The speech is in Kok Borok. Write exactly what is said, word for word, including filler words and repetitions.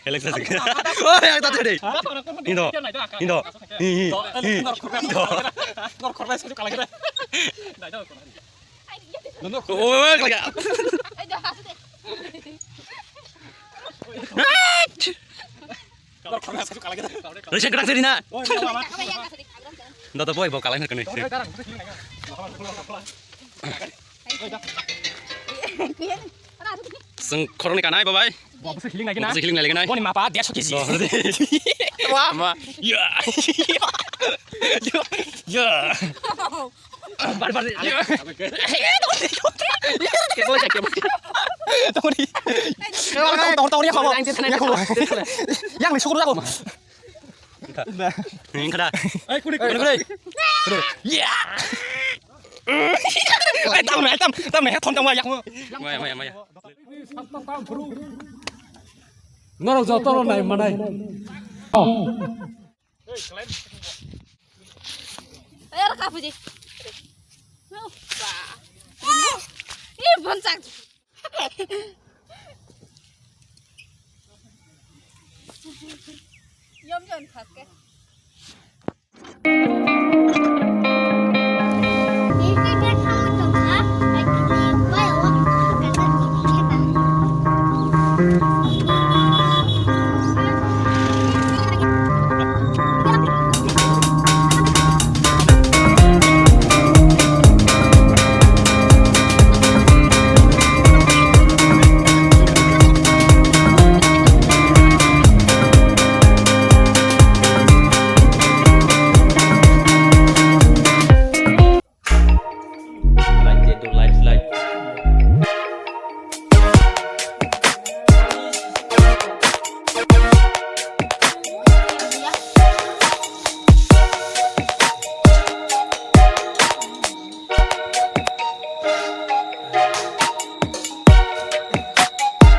Alexa sing. Oh, yang tadi. Indo. Indo. Hi, hi, hi. Indo. Oh, oh, oh, kelaga. Rasa kerak tadi na. Nda to boy, bo kalai na kene. Seng khoroknwi kanai, babai. Bo bwswk healing nai khe na? Bwswk healing nai khe nai. Boni mapa derso kg. Wah. Ma. Ya. Ya. Bar bar. Ya. Kebo ja kebo. Tongri. Tong tong tong ya kabo. Ya kabo. Yang ni sukuru jago. Ini kada. Ai kuri kuri. Ya. Ai tam ai tam tam ya thon tam ya. Maya maya maya. Norok joto rok nai manai. Ero kapuji. Ih, bonsak. Yom yom khaske.